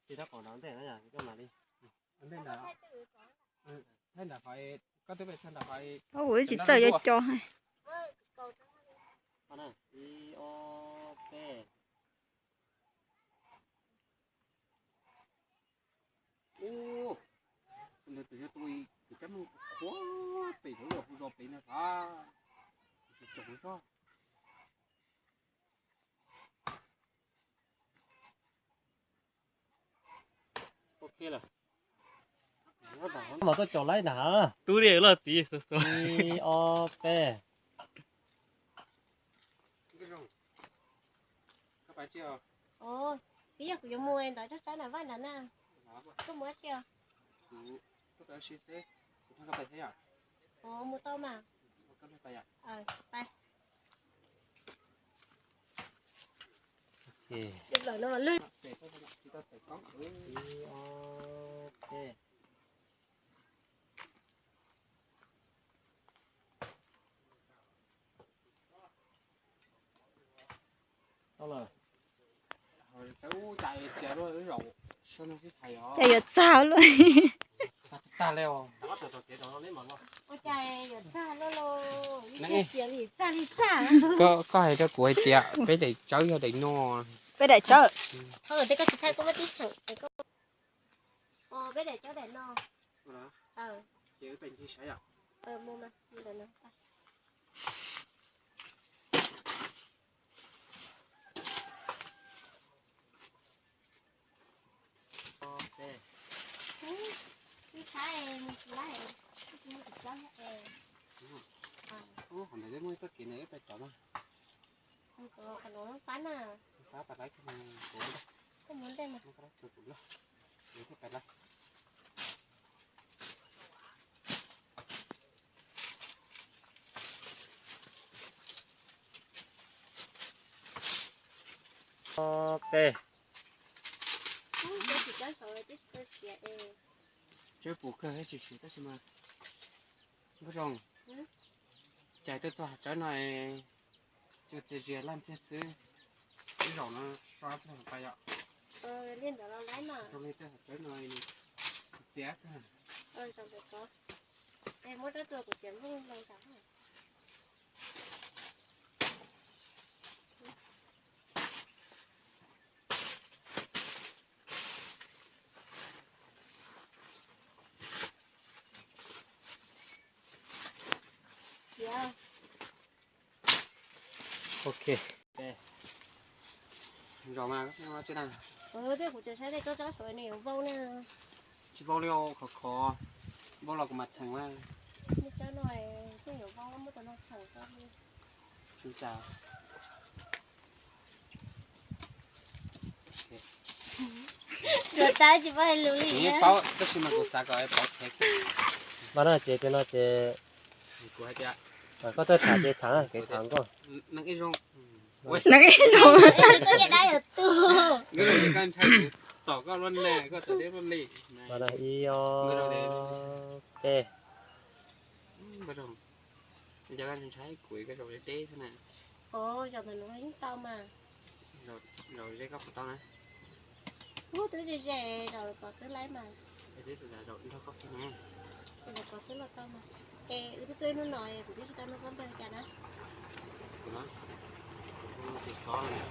Tis rab qau nrad ntej na, koj mam li. Ntej nrad, ntej nrad qhov, koj twb pais txog nrad qhov. Ua ib tsis txawj yuav co. Ib ob peb. Ub, tus ntawd tus yog tus tus cab mus qhuav pem lub hu zos pem no sav. Tus tsis caum zog. Ok lawm. Mas tuaj caum laib nag. Tub li loj txiv xua xua. Ib ob peb. Twb yog kuv yuav mus ntawd tsob tsawb nram vaj nrad na. Koj mus dab tsi os? Mus tau mas. Pais. Cas yuav txag luaj. Koj hais rau kuv hais tias peb daim tsawb yog daim no. Peb daim tsawb. Tej koj tsis thaij koj muab tib theem. Peb daim tsawb daim no. Ub, qhov ntawd muaj ib txoj kev na, wb pais rov mas. Qab tas laib koj mus, koj mus ntej mas. Koj tus loj, wb thiaj pais lawm. Peb. Tsawb puv kawg tsis siav tab sis mas npawg Zoo, cas tuaj txog hav tsawb no, cua txias zias laj ntxiag xwb. Ib zaug no so ib pliag pais yom. Zoo li tej hav tsawb no txias kawg. Muab rab tua kuv tias nplooj nplooj tas. Ok. Zos mas tsis na. Thiab kuv tsis saib tej tsob tsawb saud nws yuav vau na. Tsis vau li, khov khov, vau los kuv mam txheem mas. Tej tsob no thiaj yuav vau, muab cov no txheem tau li. Tsis tas. Kuv tab tsis paub hais lus li. Kuv yeej paub tab sis mas kuv xav kom paub thiab. Mas no ces, ces no ces kuv hais tias koj tuaj tham ces tham, kev tham nkauj. Neeg ib zoo. Neeg ib zoo. Koj ntshai kuv tom koj luaj ne, koj tom deb luaj li. Mas no ib ob peb. Cov koj ntshai kuv, koj zaum deb deb xwb na. Zaum ntawm no yeej tau mas. Zaum ze koj puas tau na? Ub, twb ze ze, zaum kom twb laib mas. Twb zaum nrog koj kiag na. Zaum kom twb los tau mas. Es wb twb tuaj ib hnub no kuv twb tsis tau nug koj npe cas na. Kuv no, kuv hu Xov no.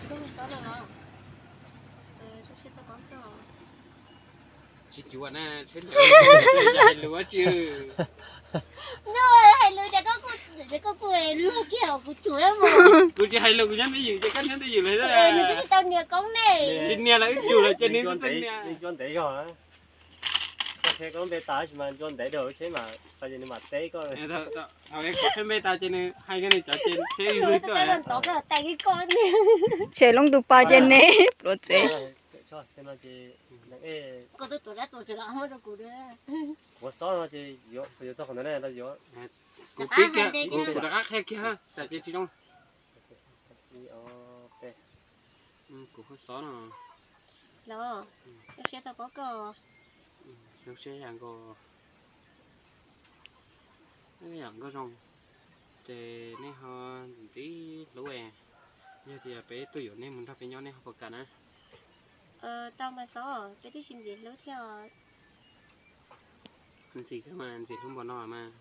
Koj hu Xov no los? Zoo siab tau pom koj. Tsis cuav na, tsheb nrhiav hais lus ua tsi. Nws hais lus ces koj kuj, ces koj kuj luag kiag kuv cuav mus. Kuv tsis hais lus, kuv nyob twj ywm ces koj nyob twj ywm lawm. Nws twb tsis tau nias koob ne. Tsis nias los wb cuag lawm ces nws twb nias. Nws cuav ntev zog. Koj qhia koj lub npe tas tab sis mas nco ntev dhau tsheb mas tau ces nws mam teb koj. Qhia npe tas ces nws hais kiag nws cov ces tsheb ib hnub tuaj. Tshem loo tus pas ces neb pluav txev. Ua Xov no ces yuav txog qhov ntawd ne, yuav kuv pib kiag, kuv rov qab qhia kiag tsam ces tsis zoo. Kuv hu Xov no. Los, zoo siab tau paub koj. Zoo siab yam nkaus. Yam nkauj zoo, ces nej ho ntxim hlub, nej Yog tias peb tuaj yuav nej mus nrog peb nyob nej ho puas kam na? Tau mas Xob, peb twb tsis ntxim hlub thiab os. Ntxim kawg mas, ntxim hlub npaum no mas.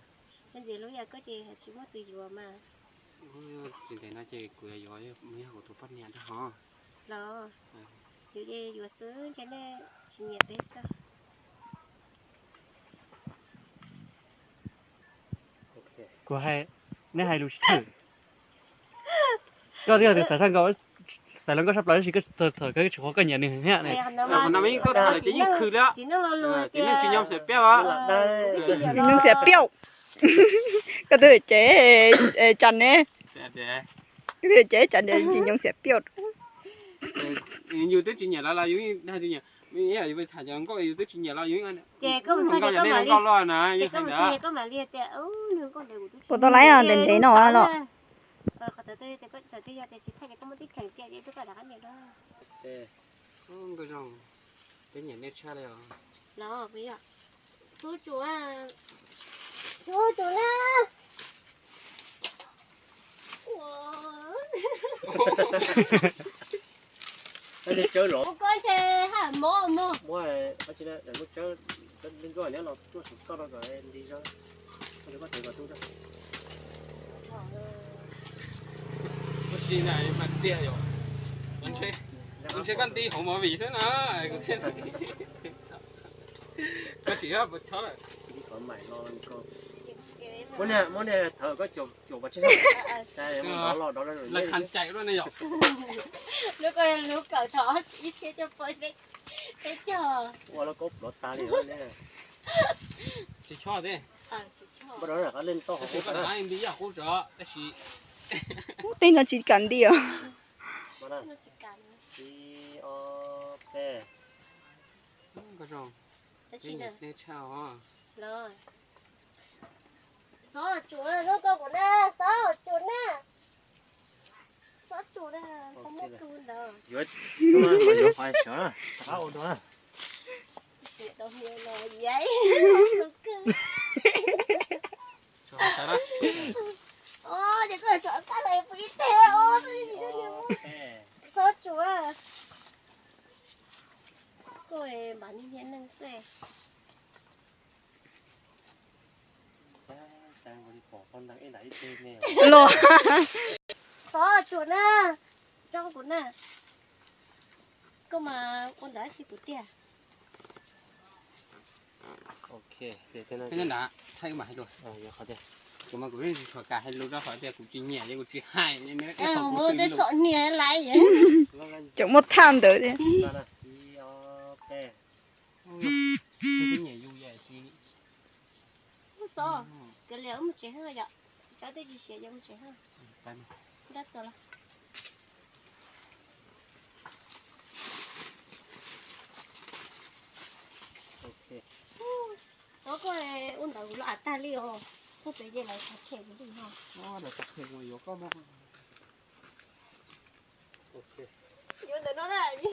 Ntxim hlub yam koj ces tsis muaj tus yuav mas. Tsis ntev no ces kuv yuav yuav, yog kuv tus poj niam rau hov. Los, yuav ces yuav xwb, ntshe nej tsis nyiam peb xwb. Kuv hais, nej hais lus tsis thwm. Koj twb yog tus xav, xav hluas nkauj tshaj plaws tab sis thaum kawg tsis qhuas koj nyiam nws thiab ne. Txiv neej tsis nyob xav piaj. Txiv neej xav piaj. Koj twb cev tsam ne. Koj twb cev tsam ne, tsis nyob xav piaj. Yus twb tsis nyiam lawv los yus dag tsis nyiam. Yus tham cov nkauj yus twb tsis nyiam los yus nkauj na. Puas tau laib ntev ntev no los? Nkauj zoo, peb nyiam nej tshaj li os. Los, peb yog, tub tsum, tub tsum na. Ua, koj ntshe haj mob mog. Muab, muab tsawb, muab tsawb, tsawb nkauj nyob los tuaj sim koj rau kom nti zog. Koj ntshe koj tsev kom tub rau. Koj si na mas tiag yom. Ntshe koj nti hauv movie xwb na. Koj sim puas chob lawm. Muab niag, muab niag thawv koj cuam pov tseg. Lawv khas cai luaj ne yom. Lub ko lub kawm thov ib txhiab cuaj pua peb caug. Ua lub kaub pluav tas li ne. Tsis chob thiab. Npaj rau qab leej toj qhov qub, nti yam qub tso tab sis. Tej no tsis kam nti os. Ib, ob, peb. Nkauj zoo, peb nyiam nej tshaj os. Xob tsum, lub ko kuv na, Xob tsum na. Xob tsum na, yuav, yuav qhov sawv, rov qab ua dua. Ces koj txog qab lawm pw ib teg os. Xob tsum, koj npam niag niag neeg xwb. Los, Xob tsum na, zoo kuv na. Koj mas ua ntawd tsis kuv tiag. Kuv mas kuv yeej tsis tshua kam hais lus rau qhov tias kuv tsis nyiam ces kuv tsis hais. Muab tej txom nyem laiv. Tseem muaj thaj ntawd thiab. Twb nyiam yus yam tsis. Ub Xob, kav liam wb mus tsev hab yom, tsis tso tej tsis siav, yuav mus tsev hab. Dab txaus los. Xob koj ua ntawd kuv los av tag li os, koj txawm ces lawv xav khem kuv li no. Lawv xav khem kuv yuav koj mas. Yuav ntawm no na.